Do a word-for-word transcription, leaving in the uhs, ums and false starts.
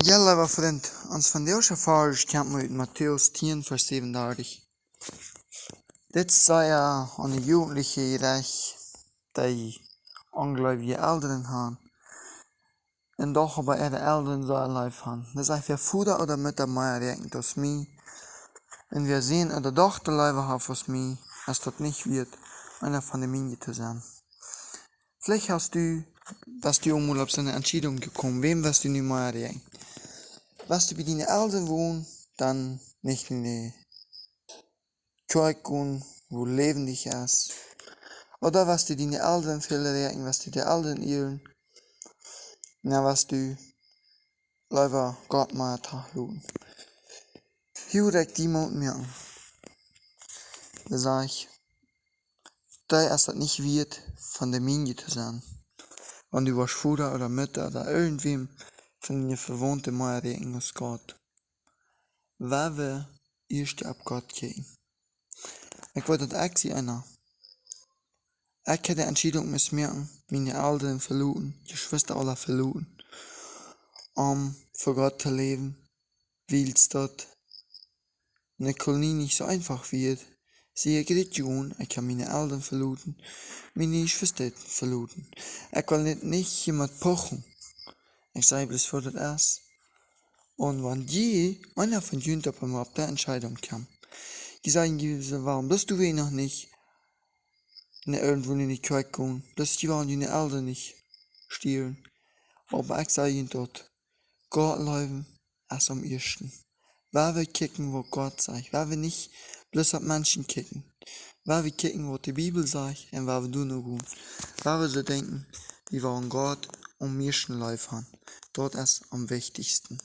Jo, leewa Frint, ons vondoagschet Varsch kjemt ut Matäus tieen, Varsch säwenundartich. Dit es sea aun de Jugendliche jerecht, dee onjleewje Elren han, un doch oba äare Elren sea leef han. Daut sajcht: Wäa Voda ooda Mutta mea räakjent aus mie, un wäa Sän ooda Dochta leewa haft aus mie, es daut nich wieet, eena von de Miene to sennen. Veleicht hast du, best du aul mol opp soone Entscheidunk jekomen, wäm woascht du nu mea räakjnen? Woascht du bie diene Elren wonen, dan nich en de Kjoakj gonen, wua leewenich es? Ooda woascht du diene Elren väl räakjnen, woascht du de Elren ieren? Na, woascht du leewa Gott mea trigj loten? Hia wudd ekj die Moot moaken. Daut sajcht, dee es daut nich wieet, von de Miene to sennen. Wan du woascht Voda ooda Mutta ooda irjentwäm von diene Vewaunte mea räakjnen aus Gott. Woa wie ieescht opp Gott kjikjen. Ekj weet daut ekj sie eena. Ekj hab de Entscheidunk musst moaken, miene Elren veloten, Jeschwista aula veloten, om fa Gott to läwen, wiels daut ne Kolonie nich soo eefach wia. Sie ekj dit jedonen, ekj hab miene Elren veloten, miene Jeschwista veloten. Ekj well nich, nich jemoakt pochen. Ekj saj bloos woo daut es. Un wan jie, eena von junt opp eemol opp de Entscheidunk kjemt, jie sajen, jie sent: Wuarom best du wie noch nich, ne, irjentwua en de Kjoakj gonen? Daut es, jie wellen june Elren nich stieren. Oba ekj saj junt daut, Gott leewen es aum ieeschten. Woa wie kjikjen, waut Gott sajcht. Woa wie nich bloos opp Menschen kjikjen. Woa wie kjikjen, waut de Bibel sajcht, un woa wie doano gonen. Woa wie soo denkjen, wie wellen Gott aum ieeschten leef han. Daut es aum wichtichsten.